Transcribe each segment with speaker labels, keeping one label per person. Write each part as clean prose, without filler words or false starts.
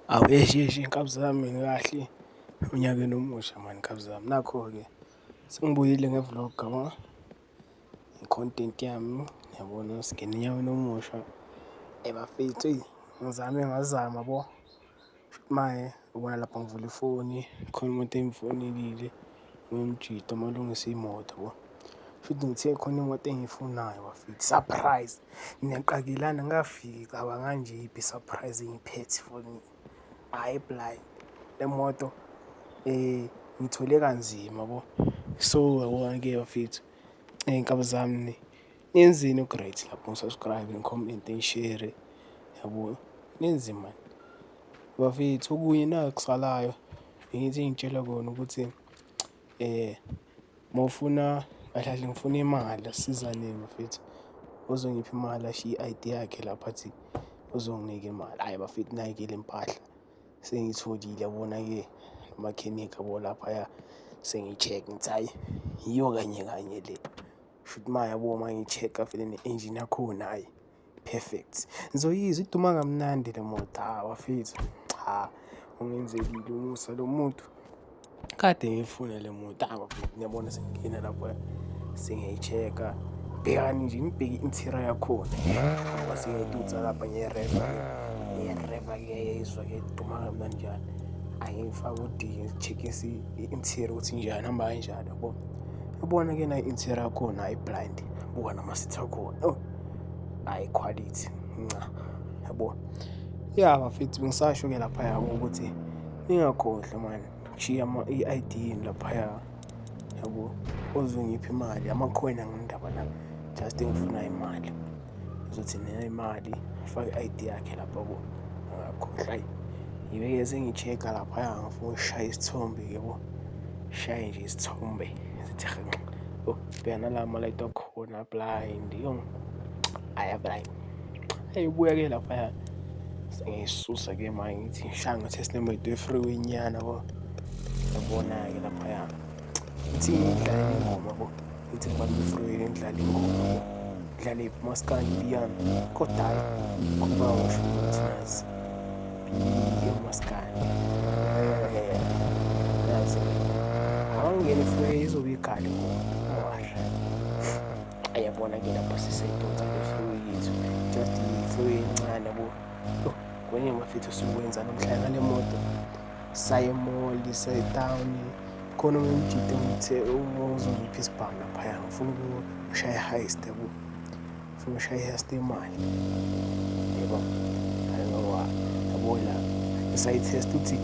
Speaker 1: Awu eish eish iy'nkabi zami kahle onyakeni omusha mani nkabi zami. Nakho-ke sengibuyile nge-vlog yabo, i-content yami yabona singena enyakeni omusha. Bafethu eyi ngizame ngazama bo, shuthi maye ubona lapha ngivula ifoni khona umuntu engifonelile umjita uma ulungisa iy'moto yabo. Shuthi ngithe khona imoto engiyifunayo bafethu, surprise. Niyaqakelana angikafiki cabangani nje iyiphi i-surprise engiyiphethe efonini, hhayi e-blind. Le moto ngithole kanzima yabo, so yabona-ke bafethu iy'nkabi zami niyenzeni oku-right lapho ni-subscribe-e, ni-comment-e, ni-share-e yabo, nenzeni mani. Bafethu okunye naku okusalayo bengithi ngitshela kona ukuthi mawufuna kahle kahle ngifuna imali asisizaneni bafethu. Ozongipha imali ashiye i-I_D yakhe lapha athi uzonginika imali. Hhayi bafethu nayi-ke le mpahla sengiyitholile yabona-ke umakhenikha yabo laphaya sengiyi-check-a ngithi hhayi yiyo kanye kanye le. Shuthi ma yabo uma ngiyi-check-a vele ne-engine yakhona hhayi perfect. Nizoyizwa iduma kamnandi le moto, hha bafethu cha ungenzelile umusa lo muntu. Kade ngiyifuna le moto, hha bafethu niyabona sengingena lapha sengiyayi-check-a. Bhekani nje nibheke i-interior yakhona ngoba sengiyayidonsa lapha ngiyireva, ngiyireva ngiyayizwa-ke iduma kamnandi njani. Angiyifake u-D ngi-check-ise i-interior ukuthi injani, ihamba kanjani yabo. Yabona-ke nayi i-interior yakhona hhayi blind, buka nama-seat akhona oh, hhayi quality nca yabo. Ya bafethu bengisasho-ke laphaya ukuthi ningakhohlwa mani ukushiya i-I_D yenu laphaya yabo, ozongipha imali amakhona anginandaba nawo just engifuna imali. Ngizothi mina imali afake i-I_D yakhe lapha yabo, angakhohlwa hhayi. Ngibe-ke sengi-check-a laphaya ngifuna ukushaya isithombe yabo, ngishaye nje isithombe sithi hhanxa. Oh bheka nala malayiti akhona blind yo, hhayi a-blind. Eyibuya-ke laphaya sengiyisusa-ke manje ngithi ngishaya nge-test nemoto e-freeway nyana yabo. Yabona-ke laphaya ngithi ngidlale ingoma yabo, ngithi ngibambe i-freeway ngidlale ingoma yabo. Ngidlale umaskandi piano kodwa hhayi ngoba ngisho ukuthi nazi umaskandi yazi awungena i-freeway izobe igale ingoma mara. Ayabona-ke lapho sisayidonsa le freeway yethu just i-freeway encane yabo. Yo kuningi bafethu esikwenza namhlanje ngale moto saye e-mall saye e-town. Khona omunye umjita engithe ozongipha isibhamu laphaya ngifuna ukushaya i-heist yabo, ngifuna ukushaya i-heist yemali yabo. Yabo la ngisayi-test-a ukuthi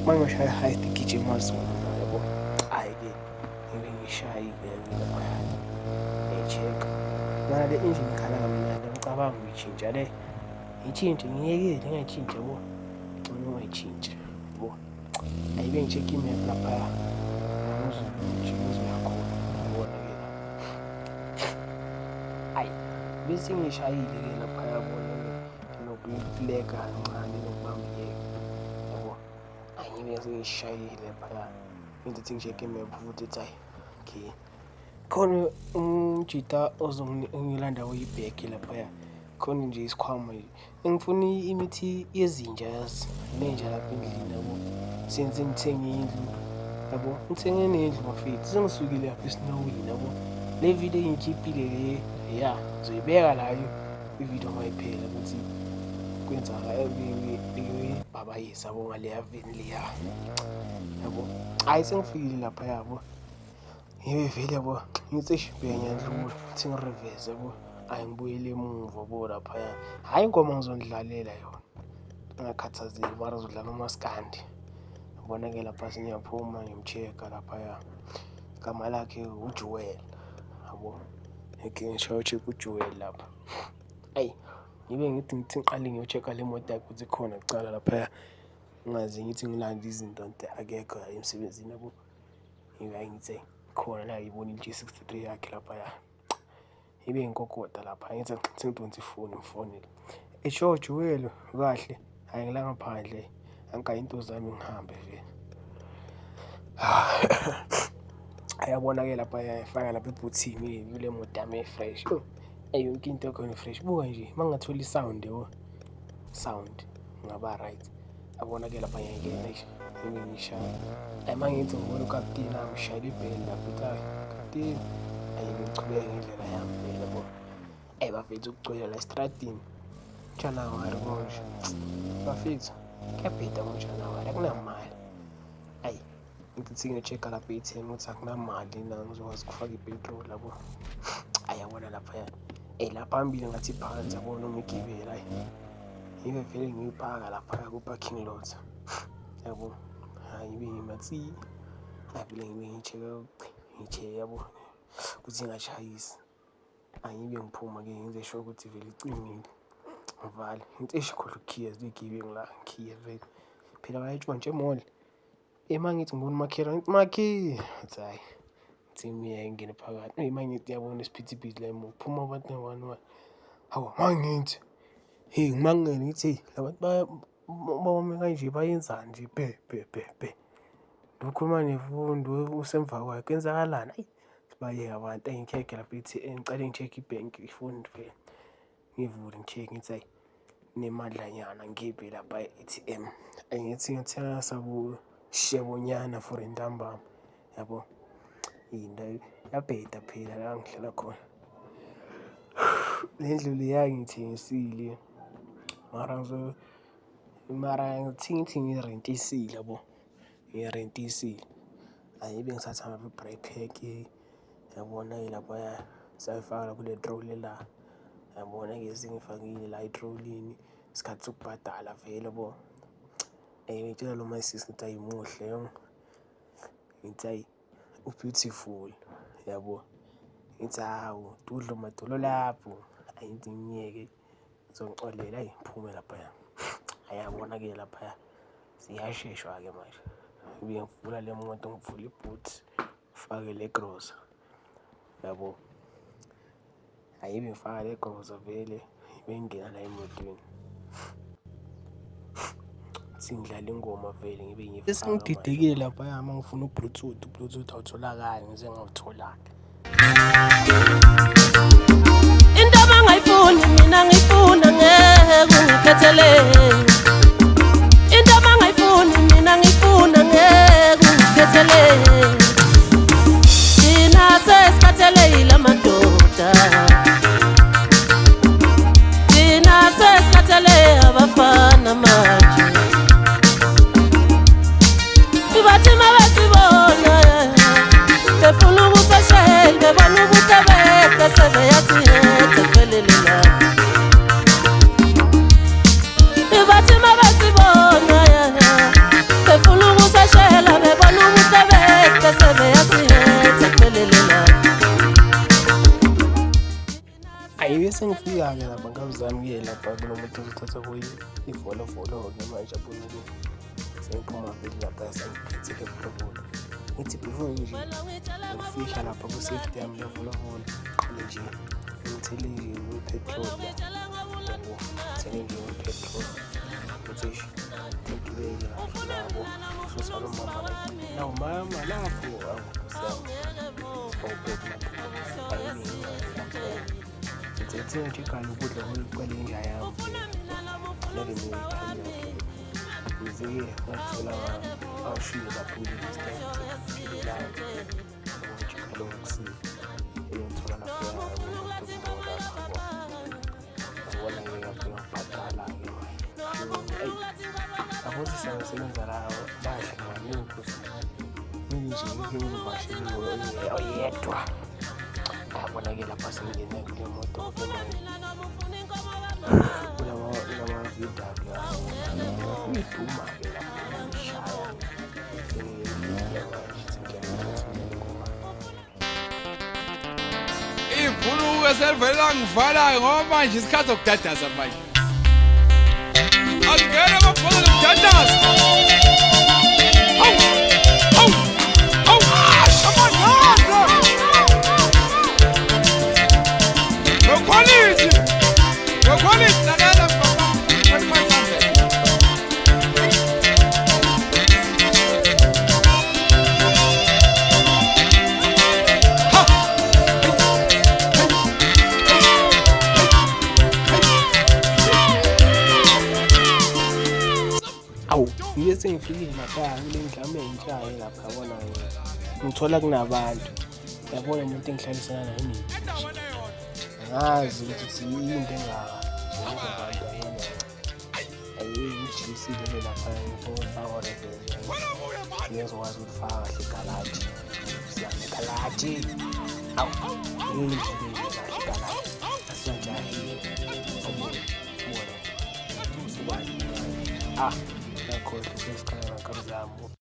Speaker 1: uma ngingashaya i-heist igijima zona yabo. Hhayi-ke ngibe ngishayile laphaya ngiyayi-check-a mara le engine ikhala kamnandi angicabangi ukuyishintsha le, ngiyitshintshe ngiyekele ngingayishintshi yabo, ngcono ungayishintshi yabo. Ayibe ngi-check-e i-map laphaya ngizoya khona yabona-ke la. Hhayi bese ngishayile-ke laphaya yabona-ke lokhu iflega kancane lokubambeka yabo. Hhayi ngibe sengishayile laphaya ngithi ngi-check-e i-map futhi ethi hhayi okay. Khona umjita ozongilanda uyibhegi laphaya, khona nje isikhwama nje. Ngifuna imithi yezinja yazi, nenja lapha endlini yabo. Since ngithenge indlu yabo, ngithenge nendlu bafethu sengisukile lapha esinowini yabo. Le video engiyikhiphile le ya ngizoyibeka la ividiyo mayiphela ukuthi kwenzakala yabo ngaleya veni leya yabo. Hhayi sengifikile lapha yabo. Ngibe vele yabo ngithi eish bheka ngiyadlula ngithi ngi-reverse yabo, hhayi ngibuyele emuva yabo laphaya. Hhayi ingoma ngizonidlalela yona ningakhathazeki mara ngizodlala umaskandi. Yabona-ke lapha sengiyaphuma ngiyam-check-a laphaya, igama lakhe uJuwel yabo. Okay ngishaye u-check uJuwel lapha. Eyi ngibe ngithi ngithi ngiqale ngiyo-check-a le moto yakhe ukuthi ikhona kucala laphaya, ngingaze ngithi ngilande izinto kanti akekho emsebenzini yabo. Ngibe ngithi khona la ngibona i-G63 yakhe laphaya, ibe ngikokoda lapha ngithi sengidonsa ifoni ngifonele. Esho Juwelo kahle, hhayi ngila ngaphandle angigaye into zami ngihambe vele. Ayabona-ke lapha ayafaka lapha ebhuthini kule moto yami e-fresh. Eyi yonke into yakhona i-fresh, buka nje uma ngingathola i-sound yabo, sound ngingaba right. Yabona-ke lapha ngiyangena eish ngibe ngishaya. Hhayi uma ngithi ngibona ukaputeni angishayela ibheli lapho ngithi hhayi kaputeni, hhayi ngichubeke ngendlela yami vele yabo. Eyi bafethu kugcwele la estradini, January konje. Bafethu kuyabheda ngo-January akunamali. Ayi ngithi ngiyo-check-a lapha e-A_T_M ukuthi akunamali na ngizokwazi ukufaka ipetroli yabo. Ayi yabona laphaya, eyi la phambili ngathi phansi yabo noma igibele ayi. Ngibe vele ngiyipaka laphaya ku-parking lot yabo. Hhayi ngibe ngima tsi, hhayi vele ngibe ngi-check-a ngi-check-e yabo ukuthi ingashayisi. Angibe ngiphuma-ke ngenze sure ukuthi vele icimile, ngivale. Ngithi eish khohlwa ukukhiya ziyigebengu la, ngikhiye vele. Phela bayayintshontsha e-mall. Uma ngithi ngibona umakhelwane ngithi makhi, athi hhayi, ngithi ngiyeke ngingene phakathi. Eyi uma ngithi ngiyabona isiphithiphithi la emuva, kuphuma abantu nge-one one. Hawu uma ngithi, hheyi ngimangele ngithi hheyi la bantu bame kanje bayenzani nje bhe bhe bhe bhe. Ukhuluma nefoni lo osemva kwakhe kwenzakalani, ayi sibayeke abantu. Eyi ngi-check-e lapha e-A_T_M ngicale ngi-check-e ibhenki ifoni vele. Ngivule ngi-check-e ngithi hhayi kunemadlanyana ngikhiphe lapha e-A_T_M. Hhayi ngithi ngiyothenga sabushebonyana for ntambama yabo. Into iyabheda phela la engihlala khona. Le ndlu leya ngiyithengisile mara mara ngithi ngithi ngiyirentisile yabo, ngiyirentisile. Ayibe ngisathatha ama-braai pack yabona-ke laphaya sayifaka kule trolley la, yabona-ke sengiyifakile la etrolini isikhathi sokubhadala vele yabo. Ngitshela lo my sis ngithi hhayi muhle yo, ngithi hhayi u-beautiful yabo. Ngithi hawu dudlu madolo lapho, hhayi ngithi ngimyeke uzongixolela hhayi ngiphume laphaya. Hhayi yabona-ke laphaya ziyasheshwa-ke manje, ngibuye ngivula le moto ngivule ibhuthi ngifake le groza yabo. Hhayi ngifaka le groza vele bengingena la emotweni sengidlala ingoma vele ngibe ngifaka. Sengididekile laphaya uma ngifuna u-bluetooth, u-bluetooth awutholakali ngize ngawuthola-ke.
Speaker 2: Into abangayifuni mina ngiyifuna ngeke ungikhethele. Into abangayifuni mina ngiyifuna ngeke ungikhethele. Thina sesikhathele yila madoda. Thina sesikhathele abafana manje. Bathi mabasibona befuna ukusashela bebona ukuthi bebe sebeyasihetha kuphelele lapho. Bathi mabasibona befuna ukusashela bebona ukuthi bebe sebeyasihetha kuphelele lapho.
Speaker 1: Ayi bese ngifika-ke lapha ngawuzami-ke lapha kulo muntu ozothatha kuye ivolovolo-ke manje abona-ke sengiphuma vele lapha sengiphethe le volovolo. Ngithi before nje ngifihla lapha ku-safety yami le volovolo, qale nje ngithele nje kwi-petrol la yabo, ngithele nje kwi-petrol. Ngithi eish ngibeke kahle yabo, susa lo mama la, nawu mama lapho, awu Nkosi yami, sibawubheke lapho. Ngithethe nje igane ukudla kwelenja yami ngeke ngiyithande ngize-ke ngathola awushiye lapho ngithola lapho yabona-ke lapho ngibhadala-ke eyi yabo sisebenza la bahle maningi nje ngivashele oyedwa. Yabona-ke lapha sengingene kule moto kulama-V_W iduma-ke lapho ishaya
Speaker 3: Ibhuluke selivele langivalayo ngoba manje isikhathi sokudadaza manje. Angena amabhola lokudadaza. Hawu! Hawu! Hawu! Ashamananda! Ngokhwalithi! Ngokhwalithi lalela baba. 2500.
Speaker 1: Ngibe sengifikile lapha kule ndlu entsha-ke lapha, yabona-ke ngithola kunabantu, yabona umuntu engihlalisana naye unempintshi. Angazi ukuthi yini into engaka yenza abantu, yabona. Ayi, ngijikisile lapha, ngifuna ukufaka o-reverse, ngizokwazi ukulifaka kahle igalaji. Siyame igalaji. Awu, yini nje kahle igalaji. Asikanjani? Ubona, ubona. Ubani? Ah, ngakhohlwa ukusikhala nkabi zami.